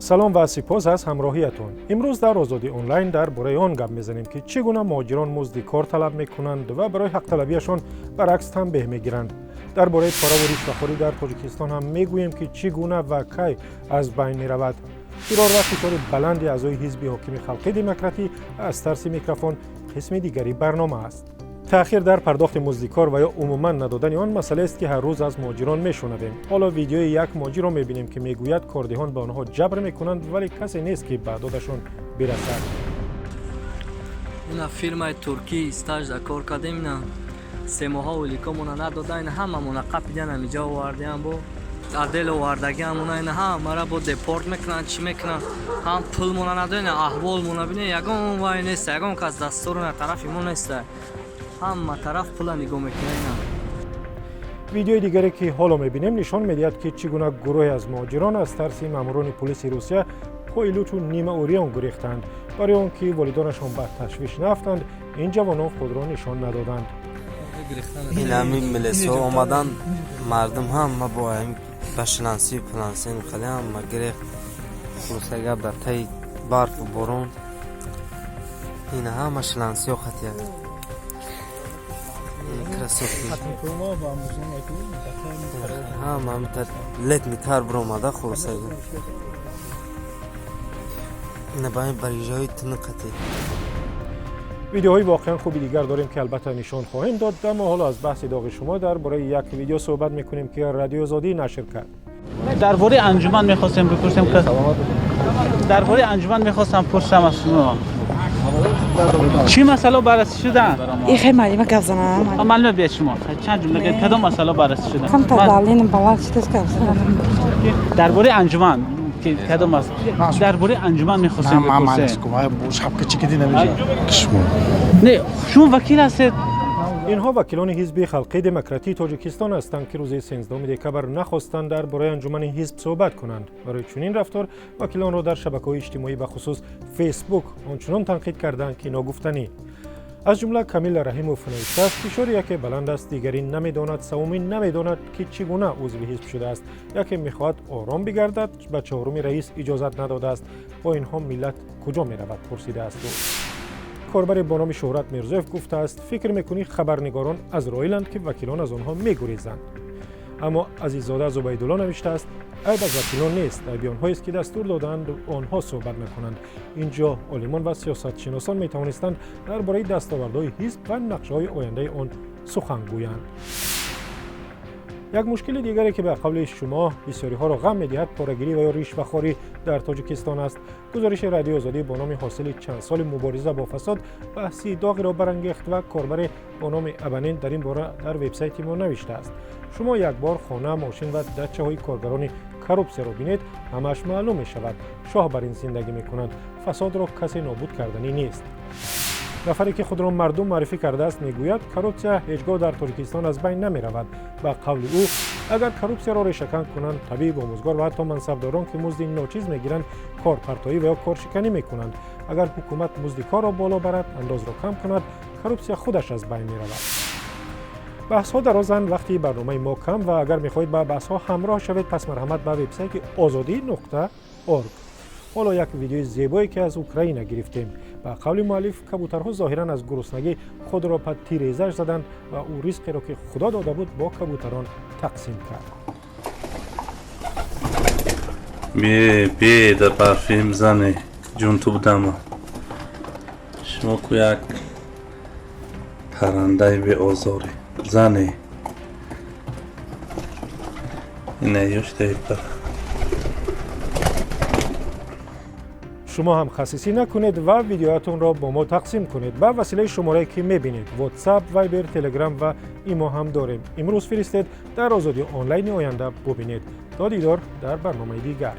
Салом ва сипос аз ҳамроҳиятон. Имрӯз дар Озодӣ онлайн дар бораи он гап мезанем, ки чӣ гуна муҳоҷирон музди кор талаб мекунанд ва барои ҳақталабиашон баръакс танбеҳ мегиранд. Дар бораи пораву ришвахорӣ дар Тоҷикистон ҳам мегӯем, ки чӣ гуна ва кай аз байн меравад. Фирор ва фишори баланди аъзои ҳизби ҳокими Халқи Демократӣ аз тарси микрофон қисми дигари барнома аст. Таъхир дар пардохти музди кор ва ё умуман надодани он масъалаест, ки ҳар рӯз аз муҳоҷирон мешунавем. Ҳоло видеои як муҳоҷирро мебинем, ки мегӯяд кордиҳон ба онҳо ҷабр мекунанд, вале касе нест, ки ба додашон бирасад. Ина фирмаи туркӣ стаж да кор кардем, ина 3 моҳа уликомона надода, ина ҳамамона қапидан, ҳамиҷа овардиам, бо отдел овардагиамона, ина ҳамара бо депорт мекунанд, чӣ мекунанд, ҳам пулмона надода, ина аҳволмона бинед, ягон вай неста, ягон кас дастурна тарафи мо неста, ҳама тараф пула нигоҳ мекунад ина. Видеои дигаре, ки ҳоло мебинем, нишон медиҳад, ки чӣ гуна гурӯҳе аз муҳоҷирон аз тарси маъмурони пулиси Русия пойлучу нимаурён гурехтанд. Барои он ки волидонашон ба ташвиш наафтанд, ин ҷавонон худро нишон надоданд. Ин ҳамин милисҳо омадан, мардум ҳама бо ҳамин ба шланси планси хеле ҳама гирехт. Хулоса гап, дар таи барфу борон ин ҳама шлансиҳо хатия, кроссовки ҳама летний тар биромада. Хулоса гап, ина ба ҳамин барижаҳои тинқати. Видеоҳои воқеан хуби дигар дорем, ки албатта нишон хоҳем дод, аммо ҳоло аз баҳси доғи шумо дар бораи як видео суҳбат мекунем, ки Радиои Озодӣ нашр кард. Дар бораи анҷуман мехостем бипурсем, ки дар бораи анҷуман мехостам пурсам аз шумо, чӣ масъала баррасӣ шудан? Ихе маълима гап занам. Маълума биед, шумо чанд ҷумла гӯед, кадом масъала баррасӣ шудан? Камтар давление баланд шудааст, гап занам. Дар бораи анҷуман ки кадом аст, дар бораи анҷуман мехостем бипурсем. Не, шумо вакил ҳастед? Инҳо вакилони ҳизби Халқии Демократии Тоҷикистон ҳастанд, ки рӯзи 13 декабр нахостанд дар бораи анҷумани ҳизб суҳбат кунанд. Барои чунин рафтор вакилонро дар шабакаҳои иҷтимоӣ, бахусус Фейсбук, ончунон танқид карданд, ки ногуфтанӣ. Аз ҷумла Камила Раҳимов навиштааст: «Фишори яке баланд аст, дигаре намедонад, севумӣ намедонад, ки чӣ гуна узви ҳизб шудааст. Яке мехоҳад ором бигардад, ба чаҳоруми раис иҷозат надодааст. Бо инҳо миллат куҷо меравад?» пурсидааст ӯ. Корбаре бо номи Шӯҳрат Мирзоев гуфтааст: «Фикр мекунӣ, хабарнигорон азроиланд, ки вакилон аз онҳо мегурезанд?» Аммо Азиззода Зубайдулло навиштааст: «Айб аз вакилон нест, айби онҳоест, ки дастур додаанд онҳо суҳбат накунанд. Ин ҷо олимон ва сиёсатшиносон метавонистанд дар бораи дастовардҳои ҳизб ва нақшаҳои ояндаи он сухан гӯянд». Як мушкили дигаре, ки ба қавли шумо бисёриҳоро ғам медиҳад, порагирӣ ва ё ришвахорӣ дар Тоҷикистон аст. Гузориши Радиои Озодӣ бо номи «Ҳосили чанд соли мубориза бо фасод» баҳси доғеро барангехт ва корбаре бо номи Абанин дар ин бора дар вебсайти мо навиштааст: «Шумо як бор хона, мошин ва дачаҳои коргарони коррупсияро бинед, ҳамааш маълум мешавад. Шоҳ бар ин зиндагӣ мекунанд. Фасодро касе нобуд карданӣ нест». Нафаре, ки худро Мардум муаррифӣ кардааст, мегӯяд, коррупсия ҳеҷ гоҳ дар Тоҷикистон аз байн намеравад. Ба қавли ӯ, агар коррупсияро решакан кунанд, табиб, омӯзгор ва ҳатто мансабдорон, ки музди ночиз мегиранд, корпартоӣ ва ё коршиканӣ мекунанд. Агар ҳукумат музди корро боло барад, андозро кам кунад, коррупсия худаш аз байн меравад. Баҳсҳо дарозанд, вақти барномаи мо кам ва агар мехоҳед ба баҳсҳо ҳамроҳ шавед, пас марҳамат ба вебсайти озодӣ.org. Ҳоло як видеои зебое, ки аз Украина гирифтем. Ба қавли муаллиф, кабӯтарҳо зоҳиран аз гуруснагӣ худро ба тирезаш заданд ва ӯ ризқеро, ки Худо дода буд, бо кабӯтарон тақсим кард. Бе, дар барфим зане ҷун ту будама. Шумо ку як паррандаи беозорӣ, зане. Ина ёштаи пара. Шумо ҳам хасисӣ накунед ва видеоятонро бо мо тақсим кунед ба василаи шуморае, ки мебинед: WhatsApp, Viber, Telegram ва Имо ҳам дорем. Имрӯз фиристед, дар Озодии онлайни оянда бубинед. То дидор дар барномаи дигар.